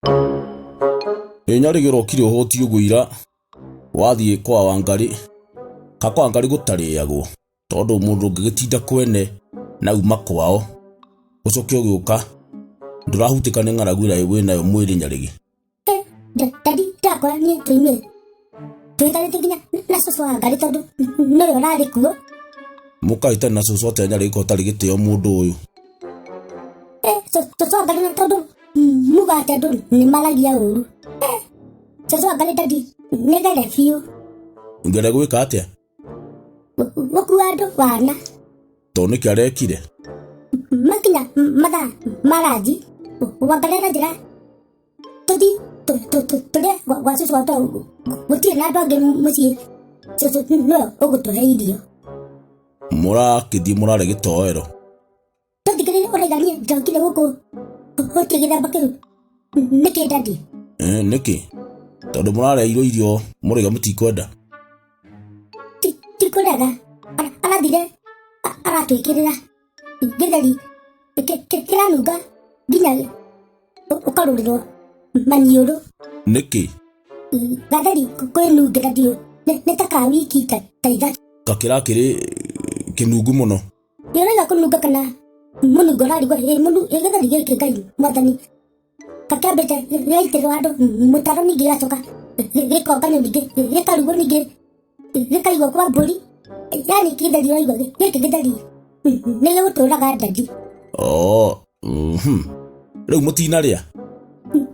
Ĩ Nyarĩgĩ ũrokire ũhũtiĩ ũguo ira wathiĩ kwa Wangarĩ, ka kwa Wangarĩ gũtarĩagwo tondũ mũndũ ũngĩgĩtinda kwene na uma kwao ũcoke ũgĩũka ndũrahutĩka nĩ ng'aragu ĩrĩa wĩnayo mwĩrĩ Nyarĩgĩ. Daddy ndakora niĩ tũimire twĩtanĩte nginya na cũcũ wa Ngarĩ tondũ nĩwe ũrarĩ kuo. Mũkahĩtania na cũcũ atĩa Nyarĩgĩ ko ũtarĩ gĩtĩo mũndũ ũyũ? Cũcũ wa Ngarĩ na tondũ muga atĩ andũ nĩ maragia ũru. Cũcũ wa Ngarĩ daddy nĩ gere biũ. Ngere gwĩka atĩa? Gũkua andũ wana. Tondũ nĩkĩ arekire? Makinya mathaa ma ranji Wangarĩ aranjĩra tũthiĩ tũrĩe gwa cũcũ wa tondũ gũtirĩ na andũ angĩ mũciĩ, cũcũ nĩwe ũgũtũhe irio. Mũrakĩthiĩ mũrarĩa gĩtoero. Tũthikĩrĩrie ũraiga niĩ njokire gũkũ gũtirĩ gĩthemba kĩu nĩkĩ daddy? Eh, nĩkĩ? Tondũ mũrareirwo irio mũraiga mũtikwenda. Ti kũrega arathire aratwĩkĩrĩra gĩtheri kĩranunga nginya ũkarũrĩrwo maniũrũ. Nĩkĩ? Gatheri kwĩnungĩra ndiũ nĩ ta ka wiki ta 3. Kakĩrakĩrĩ kĩnungu mũno. Nĩũraiga kũnunga kana mũnungo ũrarigwo ĩ gĩtheri gĩkĩ Ngai mwathani kakĩambĩte gĩgaitĩrwo handũ mũtaro ningĩ gĩgacoka gĩkonganio ningĩ gĩkarugwo ningĩ gĩkaigwo kwa mbũri, yani gĩtheri ũraigua gĩkĩ gĩtheri nĩ gĩgũtũraga daddy. Oh, Rĩu mũtinarĩa?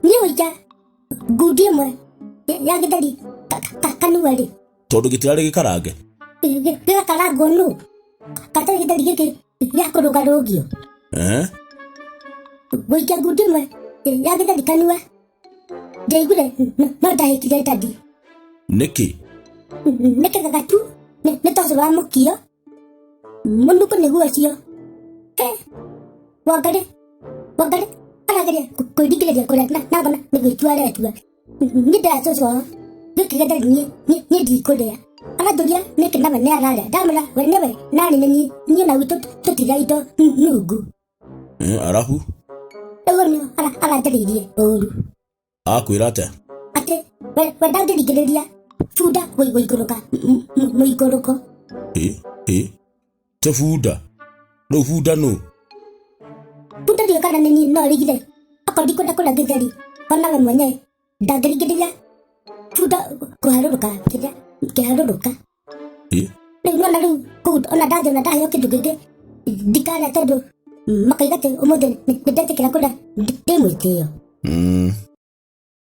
Niĩ gũikia ngundi ĩmwe ya gĩtheri kanua rĩ. Tondũ gĩtirarĩ gĩkarange? Gĩgakarangwo nũ? Gatarĩ gĩtheri gĩkĩ gĩa kũrũgarũngio. Eh? Gũikia ngundi ĩmwe ya gĩtheri kanua ndaiguire no ndahĩkire daddy. Nĩkĩ? Nĩ kĩgagatu nĩ tondũ wa mũkio mũnungo nĩguo ũcio. Wangarĩ Wangarĩ arageria kwĩringĩrĩria kũrĩa na ngona nĩ gwĩtua aretua. Niĩ ndĩra cũcũ wao gĩkĩ gĩtheri niĩ niĩ ndikũrĩa. Aranjũria nĩkĩ nawe nĩ ararĩa, ndamwĩra we nĩwe nani nĩ niĩ, niĩ na gwitũ tũtirĩa indo nungu. Eh, arabu? Ũguo nĩo aranjarĩirie ũru. Akwĩra atĩa? Atĩ we ndangĩringĩrĩria bunda gũikũrũka mũikũrũko. Ĩ, ĩ, te bunda? Rĩu bunda nũ? Bunda ndiũĩ kana nĩ niĩ no rigire okorwo ndikwenda kũrĩa gĩtheri ona we mwenyewe ndangĩringĩrĩria bunda kũharũrũka kĩrĩa kĩharũrũka. Ĩ? Rĩu nona rĩu kũu ona ndathiĩ ona ndaheo kĩndũ kĩngĩ ndikarĩa tondũ makaiga atĩ ũmũthĩ nĩ ndetĩkĩra kũrĩa ndĩ mwĩtĩo.